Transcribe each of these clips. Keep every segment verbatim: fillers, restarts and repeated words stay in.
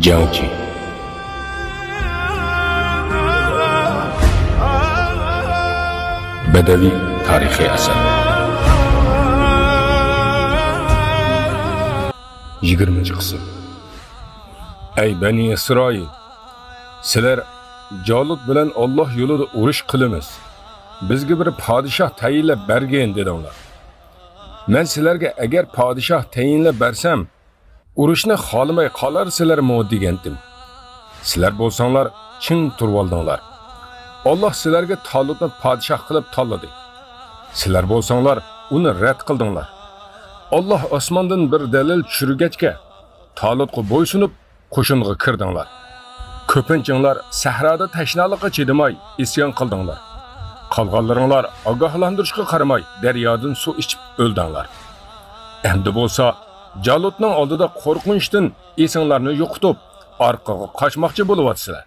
جەڭچى. بەدەۋىي تارىخىي ئەسەر. يىگىرمىنچى قىسىم. ئەي بەنى ئىسرائىل! سىلەر جالۇت بىلەن ئاللاھ يولىدا ئۇرۇش قىلىمىز، بىزگە بىر پادىشاھ تەيىنلەپ بەرگىن دېدىڭلار. مەن سىلەرگە ئەگەر پادىشاھ تەيىنلەپ بەرسەم، ئۇرۇشنى خالىماي قالارسىلەرمۇ دېگەنتىم. سىلەر بولساڭلار چىڭ تۇرۇۋالدىڭلار. ئاللاھ سىلەرگە تالۇتنى پادىشاھ قىلىپ تاللىدى. سىلەر بولساڭلار ئۇنى رەت قىلدىڭلار. ئاللاھ ئاسماندىن بىر دەلىل چۈشۈرگەچكە، تالۇتقا بويسۇنۇپ، قوشۇنغا كىردىڭلار. كۆپىنچىڭلار سەھرادا تەشنالىققا چىدىماي ئىسيان قىلدىڭلار. قالغانلىرىڭلار ئاگاھلاندۇرۇشقا قارىماي دەريادىن سۇ ئىچىپ ئۆلدۈڭلار. ئەمدى بولسا جالۇتنىڭ ئالدىدا قورقۇنچتىن ئېسىڭلارنى يوقىتىپ، ئارقىغا قاچماقچى بولۇۋاتىسىلەر.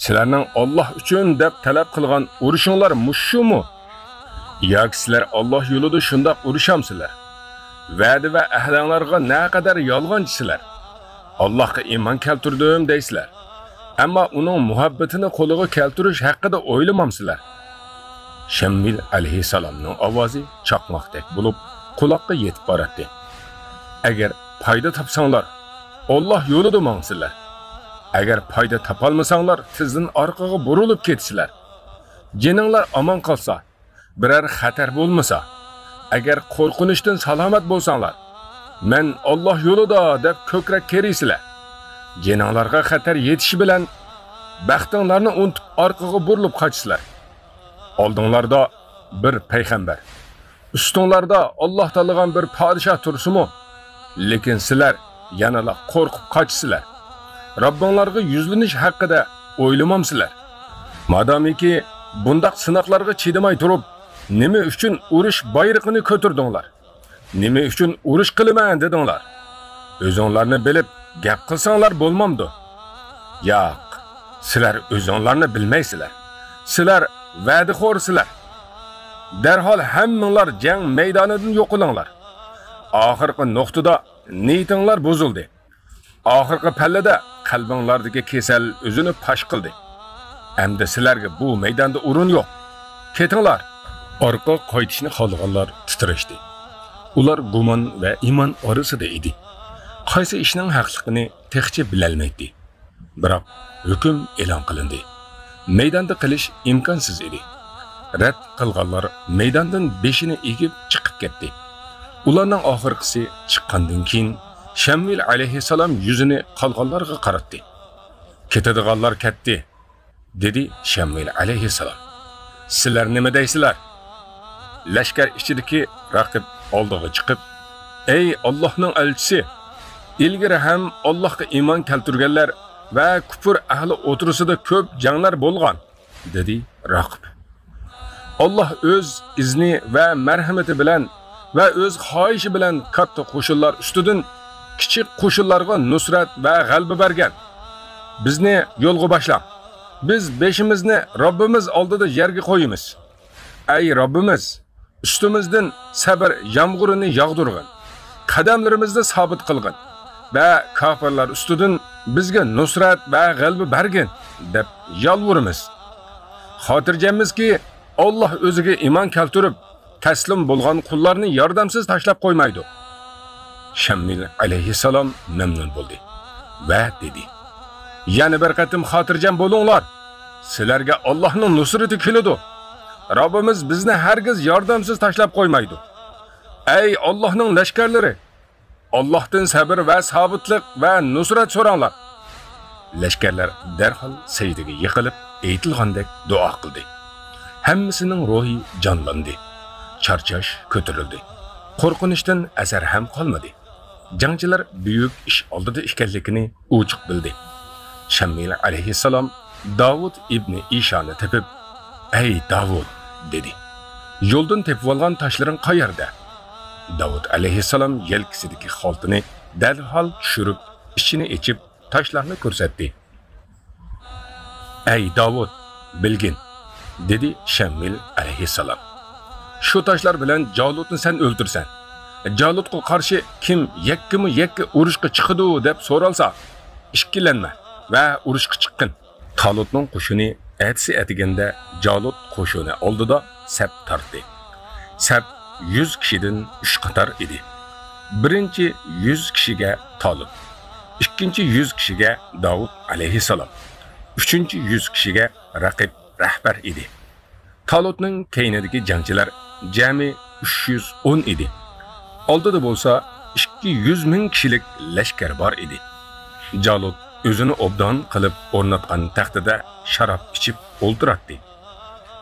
سىلەرنىڭ ئاللاھ ئۈچۈن دەپ تەلەپ قىلغان ئۇرۇشۇڭلار مۇشۇمۇ؟ ياكى سىلەر ئاللاھ يولىدا شۇنداق ئۇرۇشامسىلەر؟ ۋەدە ۋە ئەھدىڭلارغا نەقەدەر يالغانچىسىلەر! ئاللاھقا ئىمان كەلتۈردۈم دەيسىلەر، ئەمما ئۇنىڭ مۇھەببىتىنى قولغا كەلتۈرۈش ھەققىدە ئويلىمامسىلەر؟ شەممىل ئەلەيھىسسالامنىڭ ئاۋازى چاقماقتەك بولۇپ، قۇلاققا يېتىپ باراتتى. ئەگەر پايدا تاپساڭلار، ئاللاھ يولىدا ماڭسىلەر. ئەگەر پايدا تاپالمىساڭلار، تېزدىن ئارقىغا بۇرۇلۇپ كېتىسىلەر. جېنىڭلار ئامان قالسا، بىرەر خەتەر بولمىسا، ئەگەر قورقۇنچتىن سالامەت بولساڭلار، مەن ئاللاھ يولىدا دەپ كۆكرەك كېرىسىلەر. جېنىڭلارغا خەتەر يېتىشى بىلەن، بەختىڭلارنى ئۇنتۇپ، ئارقىغا بۇرۇلۇپ قاچىسىلەر. ئالدىڭلاردا بىر پەيغەمبەر، ئۈستۈڭلاردا ئاللاھ تاللىغان بىر پادىشاھ تۇرسىمۇ، لېكىن سىلەر يەنىلا قورقۇپ قاچىسىلەر. رەببىڭلارغا يۈزلىنىش ھەققىدە ئويلىمامسىلەر؟ مادامىكى بۇنداق سىناقلارغا چىدىماي تۇرۇپ، نېمە ئۈچۈن ئۇرۇش بايرىقىنى كۆتۈردۈڭلار؟ نېمە ئۈچۈن ئۇرۇش قىلىمەن دېدىڭلار؟ ئۆزۈڭلارنى بىلىپ گەپ قىلساڭلار بولمامدۇ؟ ياق، سىلەر ئۆزۈڭلارنى بىلمەيسىلەر. سىلەر ۋەدىخورسىلەر. دەرھال ھەممىڭلار جەڭ مەيدانىدىن يوقىلىڭلار. ئاخىرقى نۇقتىدا نىيىتىڭلار بۇزۇلدى. ئاخىرقى پەللىدە قەلبىڭلاردىكى كېسەل ئۆزىنى پاش قىلدى. ئەمدى سىلەرگە بۇ مەيداندا ئورۇن يوق. كېتىڭلار! ئارقا قايتىشنى خالىغانلار تىترەشتى. ئۇلار گۇمان ۋە ئىمان ئارىسىدا ئىدى. قايسى ئىشنىڭ ھەقلىقىنى تېخىچە بىلەلمەيتتى. بىراق، ھۆكۈم ئېلان قىلىندى. مەيداندا قېلىش ئىمكانسىز ئىدى. رەت قىلغانلار مەيداندىن بېشىنى ئېگىپ چىقىپ كەتتى. ئۇلارنىڭ ئاخىرقىسى چىققاندىن كېيىن، شەمۇئېل ئەلەيھىسسالام يۈزىنى قالغانلارغا قاراتتى. «كېتىدىغانلار كەتتى» دېدى شەمۇئېل ئەلەيھىسسالام. «سىلەر نېمە دەيسىلەر؟» لەشكەر ئىچىدىكى راقىب ئالدىغا چىقىپ، «ئەي ئاللاھنىڭ ئەلچىسى! ئىلگىرى ھەم ئاللاھقا ئىمان كەلتۈرگەنلەر ۋە كۇپۇر ئەھلى ئوتتۇرىسىدا كۆپ جەڭلەر بولغان» دېدى راقىب. «ئاللاھ ئۆز ئىزنى ۋە مەرھىمىتى بىلەن ۋە ئۆز خاھىشى بىلەن كاتتا قوشۇنلار ئۈستىدىن كىچىك قوشۇنلارغا نۇسرەت ۋە غەلىبە بەرگەن. بىزنى يولغا باشلاڭ. بىز بېشىمىزنى رەببىمىز ئالدىدا يەرگە قويىمىز. ئەي رەببىمىز، ئۈستىمىزدىن سەبر يامغۇرىنى ياغدۇرغىن، قەدەملىرىمىزنى سابىت قىلغىن ۋە كاپىرلار ئۈستىدىن بىزگە نۇسرەت ۋە غەلىبە بەرگىن» دەپ يالۋۇرىمىز. خاتىرجەممىزكى، ئاللاھ ئۆزىگە ئىمان كەلتۈرۈپ، تەسلىم بولغان قۇللارنى ياردەمسىز تاشلاپ قويمايدۇ. شەمۇئېل ئەلەيھىسسالام مەمنۇن بولدى ۋە دېدى: «يەنە بىر قېتىم خاتىرجەم بولۇڭلار، سىلەرگە ئاللاھنىڭ نۇسرىتى كېلىدۇ. رەببىمىز بىزنى ھەرگىز ياردەمسىز تاشلاپ قويمايدۇ. ئەي ئاللاھنىڭ لەشكەرلىرى، ئاللاھتىن سەبر ۋە سابىتلىق ۋە نۇسرەت سوراڭلار.» لەشكەرلەر دەرھال سەجدىگە يىقىلىپ، ئېيتىلغاندەك دۇئا قىلدى. ھەممىسىنىڭ روھى جانلاندى. چارچاش كۆتۈرۈلدى. قورقۇنچتىن ئەسەر ھەم قالمىدى. جەڭچىلەر بۈيۈك ئىش ئالدىدا ئىكەنلىكىنى ئوچۇق بىلدى. شەمۇئېل ئەلەيھىسسالام داۋۇت ئىبنى ئىشانى تېپىپ، «ئەي داۋۇت!» دېدى. «يولدىن تېپىۋالغان تاشلىرىڭ قەيەردە؟» داۋۇت ئەلەيھىسسالام يەلكىسىدىكى خالتىنى دەرھال چۈشۈرۈپ، ئىچىنى ئېچىپ، تاشلارنى كۆرسەتتى. «ئەي داۋۇت، بىلگىن!» دېدى شەمۇئېل ئەلەيھىسسالام. «شۇ تاشلار بىلەن جالۇتنى سەن ئۆلتۈرىسەن. جالۇتقا قارشى كىم يەككىمۇ يەككە ئۇرۇشقا چىقىدۇ دەپ سورالسا، ئىككىلەنمە ۋە ئۇرۇشقا چىققىن. تالۇتنىڭ قوشۇنى ئەتىسى ئەتىگەندە جالۇت قوشۇنى ئالدىدا سەپ تارتتى. سەپ يۈز كىشىدىن ئۈچ قاتار ئىدى. بىرىنچى يۈز كىشىگە تالۇت، ئىككىنچى يۈز كىشىگە داۋۇت ئەلەيھىسسالام، ئۈچىنچى يۈز كىشىگە رەقىب رەھبەر ئىدى. تالۇتنىڭ كەينىدىكى جەڭچىلەر جەمئىي ئۈچ يۈز ئون ئىدى. ئالدىدا بولسا ئىككى يۈز مىڭ كىشىلىك لەشكەر بار ئىدى. جالۇت ئۆزىنى ئوبدان قىلىپ ئورناتقان تەختىدە شاراب ئىچىپ ئولتۇراتتى.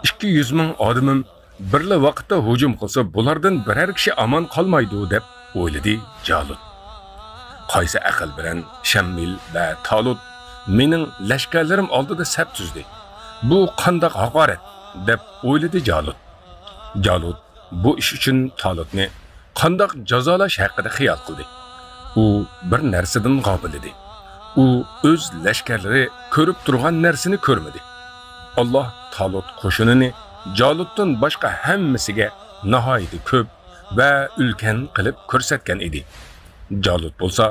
«ئىككى يۈز مىڭ ئادىمىم بىرلا ۋاقىتتا ھۇجۇم قىلسا، بۇلاردىن بىرەر كىشى ئامان قالمايدۇ» دەپ ئويلىدى جالۇت. «قايسى ئەقىل بىلەن شەممىل ۋە تالۇت مېنىڭ لەشكەرلىرىم ئالدىدا سەپ تۈزدى؟ بۇ قانداق ھاقارەت!» دەپ ئويلىدى جالۇت. جالۇت بۇ ئىش ئۈچۈن تالۇتنى قانداق جازالاش ھەققىدە خىيال قىلدى. ئۇ بىر نەرسىدىن غاپىل ئىدى. ئۇ ئۆز لەشكەرلىرى كۆرۈپ تۇرغان نەرسىنى كۆرمىدى. ئاللاھ تالۇت قوشۇنىنى جالۇتتىن باشقا ھەممىسىگە ناھايىتى كۆپ ۋە ئۈلكەن قىلىپ كۆرسەتكەن ئىدى. جالۇت بولسا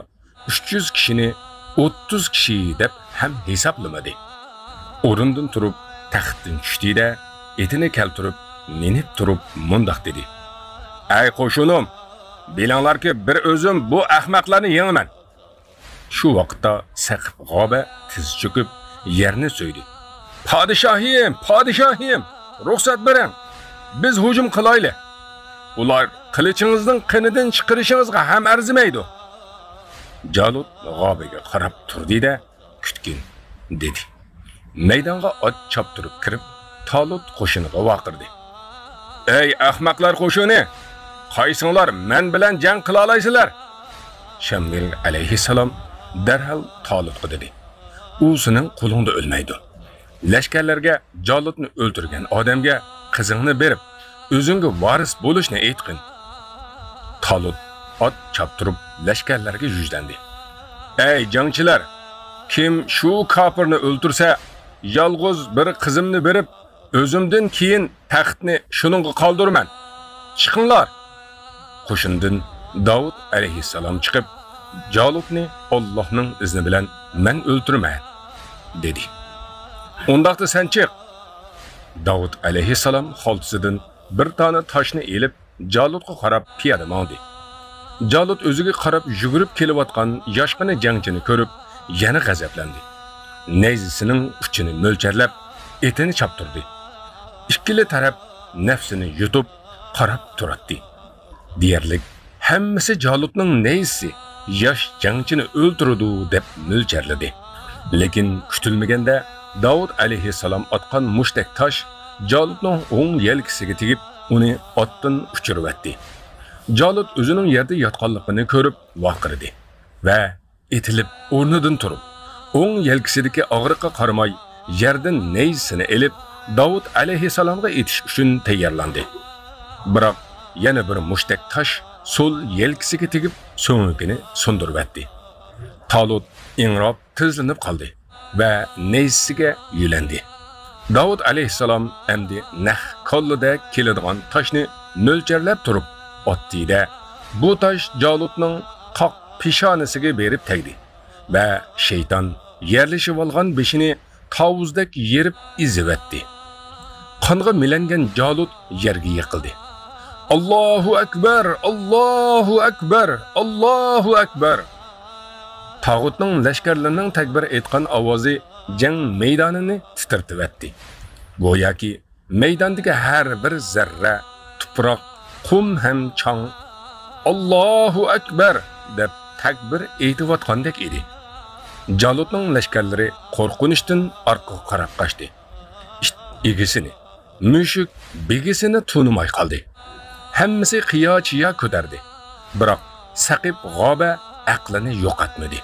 ئۈچ يۈز كىشىنى ئوتتۇز كىشى دەپ ھەم ھېسابلىمىدى. ئورنىدىن تۇرۇپ تەختتىن چۈشتى-دە، ئېتىنى كەلتۈرۈپ مىنىپ تۇرۇپ مۇنداق دېدى: «ئەي قوشۇنۇم، بىلىڭلاركى، بىر ئۆزۈم بۇ ئەخمەقلەرنى يېڭىمەن.» شۇ ۋاقىتتا سەقىپ غابە تىز چۆكۈپ يەرنى سۆيدى. «پادىشاھىم، پادىشاھىم، رۇخسەت بېرىڭ، بىز ھۇجۇم قىلايلى. ئۇلار قىلىچىڭىزنىڭ قېنىدىن چىقىرىشىڭىزغا ھەم ئەرزىمەيدۇ.» جالۇت غابىگە قاراپ تۇردى-دە، «كۈتكىن» دېدى. مەيدانغا ئات چاپتۇرۇپ كىرىپ، تالۇت قوشۇنىغا ۋارقىرىدى: «ئەي ئەخمەقلەر قوشۇنى! قايسىڭلار مەن بىلەن جەڭ قىلالايسىلەر؟» شەمۇئېل ئەلەيھىسسالام دەرھال تالۇتقا دېدى: «ئۇ سېنىڭ قولۇڭدا ئۆلمەيدۇ. لەشكەرلەرگە جالۇتنى ئۆلتۈرگەن ئادەمگە قىزىڭنى بېرىپ، ئۆزۈڭگە ۋارىس بولۇشنى ئېيتقىن.» تالۇت ئات چاپتۇرۇپ لەشكەرلەرگە يۈزلەندى: «ئەي جەڭچىلەر، كىم شۇ كاپىرنى ئۆلتۈرسە، يالغۇز بىر قىزىمنى بېرىپ، ئۆزۈمدىن كېيىن تەختنى شۇنىڭغا قالدۇرىمەن. چىقىڭلار!» قوشۇندىن داۋۇت ئەلەيھىسسالام چىقىپ، جالۇتنى: «ئاللاھنىڭ ئىزنى بىلەن مەن ئۆلتۈرىمەن» دېدى. «ئۇنداقتا سەن چىق!» داۋۇت ئەلەيھىسسالام خالتىسىدىن بىر دانە تاشنى ئېلىپ، جالۇتقا قاراپ پىيادە ماڭدى. جالۇت ئۆزىگە قاراپ يۈگۈرۈپ كېلىۋاتقان ياشقىنە جەڭچىنى كۆرۈپ، يەنە غەزەپلەندى. نەيزىسىنىڭ ئۇچىنى مۆلچەرلەپ، ئېتىنى چاپتۇردى. ئىككىلا تەرەپ نەپسىنى يۇتۇپ قاراپ تۇراتتى. دېيەرلىك ھەممىسى جالۇتنىڭ نەيزىسى ياش جەڭچىنى ئۆلتۈرىدۇ دەپ مۆلچەرلىدى. لېكىن كۈتۈلمىگەندە داۋۇت ئەلەيھىسسالام ئاتقان مۇشتەك تاش جالۇتنىڭ ئوڭ يەلكىسىگە تېگىپ، ئۇنى ئاتتىن ئۇچۇرۇۋەتتى. جالۇت ئۆزىنىڭ يەردە ياتقانلىقىنى كۆرۈپ ۋارقىرىدى ۋە ئېتىلىپ ئورنىدىن تۇرۇپ، ئوڭ يەلكىسىدىكى ئاغرىققا قارىماي، يەردىن نەيزىسىنى ئېلىپ، داۋۇت ئەلەيھىسسالامغا ئېتىش ئۈچۈن تەييارلاندى. بىراق يەنە بىر مۇشتەك تاش سول يەلكىسىگە تېگىپ، سۆڭىكىنى سۇندۇرۇۋەتتى. تالۇت ئىڭراپ تىزلىنىپ قالدى ۋە نەيزىسىگە يۆلەندى. داۋۇت ئەلەيھىسسالام ئەمدى نەق كاللىدەك كېلىدىغان تاشنى مۆلچەرلەپ تۇرۇپ ئاتتى-دە، بۇ تاش جالۇتنىڭ قاق پېشانىسىگە بېرىپ تەگدى ۋە شەيتان يەرلىشىۋالغان بېشىنى تاۋۇزدەك يېرىپ ئېزىۋەتتى. قانغا مىلەنگەن جالۇت يەرگە يىقىلدى. «ئاللاھۇ ئەكبەر! ئاللاھۇ ئەكبەر! ئاللاھۇ ئەكبەر!» تاغۇتنىڭ لەشكەرلىرىنىڭ تەكبىر ئېيتقان ئاۋازى جەڭ مەيدانىنى تىترىتىۋەتتى. گوياكى مەيداندىكى ھەر بىر زەررە، تۇپراق، قۇم ھەم چاڭ «ئاللاھۇ ئەكبەر!» دەپ تەكبىر ئېيتىۋاتقاندەك ئىدى. جالۇتنىڭ لەشكەرلىرى قورقۇنچتىن ئارقىغا قاراپ قاچتى. ئىت ئىگىسىنى، مۈشۈك بىگىسىنى تونۇماي قالدى. ھەممىسى قىيا-چىيا كۆتەردى. بىراق سەقىپ غابە ئەقلىنى يوقاتمىدى.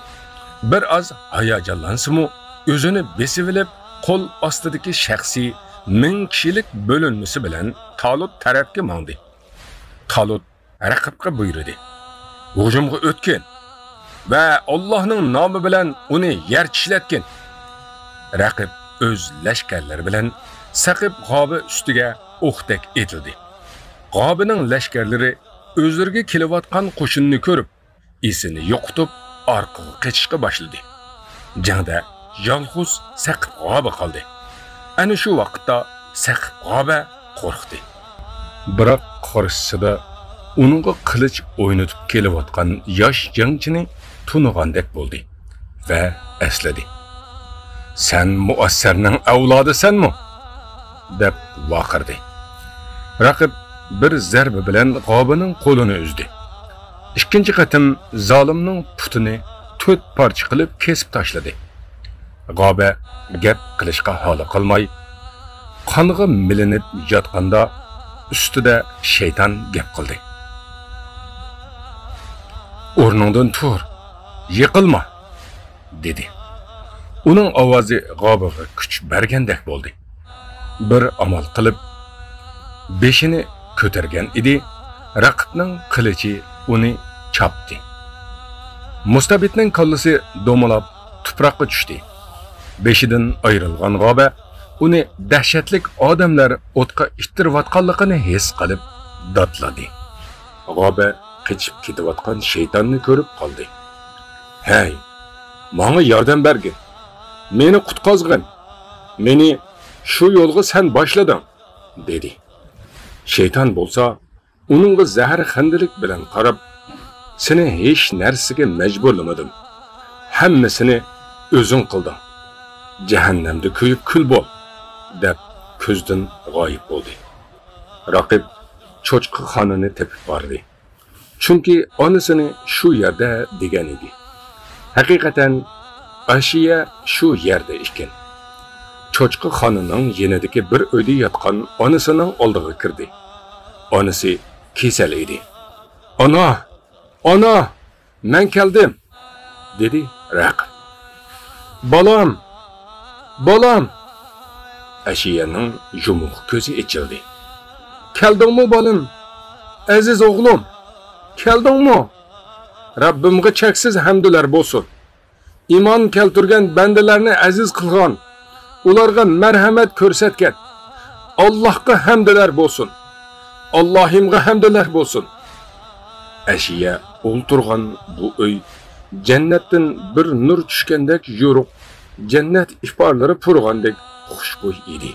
بىر ئاز ھاياجانلانسىمۇ، ئۆزىنى بېسىۋېلىپ، قول ئاستىدىكى شەخسىي مىڭ كىشىلىك بۆلۈنمىسى بىلەن تالۇت تەرەپكە ماڭدى. تالۇت رەقىبقە بۇيرۇدى: «ھۇجۇمغا ئۆتكىن ۋە ئاللاھنىڭ نامى بىلەن ئۇنى يەر چىشلەتكىن!» رەقىب ئۆز لەشكەرلىرى بىلەن سەقىپ غابە ئۈستىگە ئوقتەك ئېتىلدى. غابىنىڭ لەشكەرلىرى ئۆزلىرىگە كېلىۋاتقان قوشۇننى كۆرۈپ، ئېسىنى يوقىتىپ، ئارقىغا قېچىشقا باشلىدى. جەڭدە يالغۇز سەقىپ غابە قالدى. ئەنە شۇ ۋاقىتتا سەقىپ غابە قورقتى. بىراق قارشىسىدا ئۇنىڭغا قىلىچ ئوينىتىپ كېلىۋاتقان ياش جەڭچىنى تونۇغاندەك بولدى ۋە ئەسلىدى. «سەن مۇئەسسەرنىڭ ئەۋلادىسەنمۇ؟» دەپ ۋارقىرىدى. رەقىب بىر زەربە بىلەن غابىنىڭ قولىنى ئۈزدى. ئىككىنچى قېتىم زالىمنىڭ پۇتىنى تۆت پارچە قىلىپ كېسىپ تاشلىدى. غابە گەپ قىلىشقا ھالى قالماي، قانغا مىلىنىپ ياتقاندا، ئۈستىدە شەيتان گەپ قىلدى. «ئورنۇڭدىن تۇر، يىقىلما!» دېدى. ئۇنىڭ ئاۋازى غابىغا كۈچ بەرگەندەك بولدى. بىر ئامال قىلىپ، بېشىنى كۆتۈرگەن ئىدى، رەقىبنىڭ قىلىچى ئۇنى چاپتى. مۇستەبىتنىڭ كاللىسى دومىلاپ تۇپراققا چۈشتى. بېشىدىن ئايرىلغان غابە ئۇنى دەھشەتلىك ئادەملەر ئوتقا ئىتتىرىۋاتقانلىقىنى ھېس قىلىپ داتلىدى. غابە قېچىپ كېتىۋاتقان شەيتاننى كۆرۈپ قالدى. «ھەي، ماڭا ياردەم بەرگىن! مېنى قۇتقازغىن! مېنى شۇ يولغا سەن باشلىدىڭ!» دېدى. شەيتان بولسا ئۇنىڭغا زەھەر-خەندىلىك بىلەن قاراپ، «سېنى ھېچ نەرسىگە مەجبۇرلىمىدىم. ھەممىسىنى ئۆزۈڭ قىلدىڭ. جەھەننەمدە كۆيۈپ كۈل بول!» دەپ كۆزدىن غايىب بولدى. رەقىب چوچقا خانىنى تېپىپ باردى. چۈنكى ئانىسىنى شۇ يەردە دېگەن ئىدى. ھەقىقەتەن ئەشىيە شۇ يەردە ئىكەن. چوچقا خانىنىڭ يېنىدىكى بىر ئۆيدە ياتقان ئانىسىنىڭ ئالدىغا كىردى. ئانىسى كېسەل ئىدى. «ئانا! ئانا! مەن كەلدىم!» دېدى رەقىب. «بالام! بالام!» ئەشىيەنىڭ يۇمۇق كۆزى ئېچىلدى. «كەلدىڭمۇ، بالىم؟ ئەزىز ئوغلۇم، كەلدىڭمۇ؟ رەببىمغا چەكسىز ھەمدلەر بولسۇن. ئىمان كەلتۈرگەن بەندىلەرنى ئەزىز قىلغان، ئۇلارغا مەرھەمەت كۆرسەتكەن ئاللاھقا ھەمدلەر بولسۇن. ئاللاھىمغا ھەمدلەر بولسۇن.» ئەشىيە ئولتۇرغان بۇ ئۆي جەننەتتىن بىر نۇر چۈشكەندەك يورۇق، جەننەت ئىپارلىرى پۇرىغاندەك خۇشبۇي ئىدى.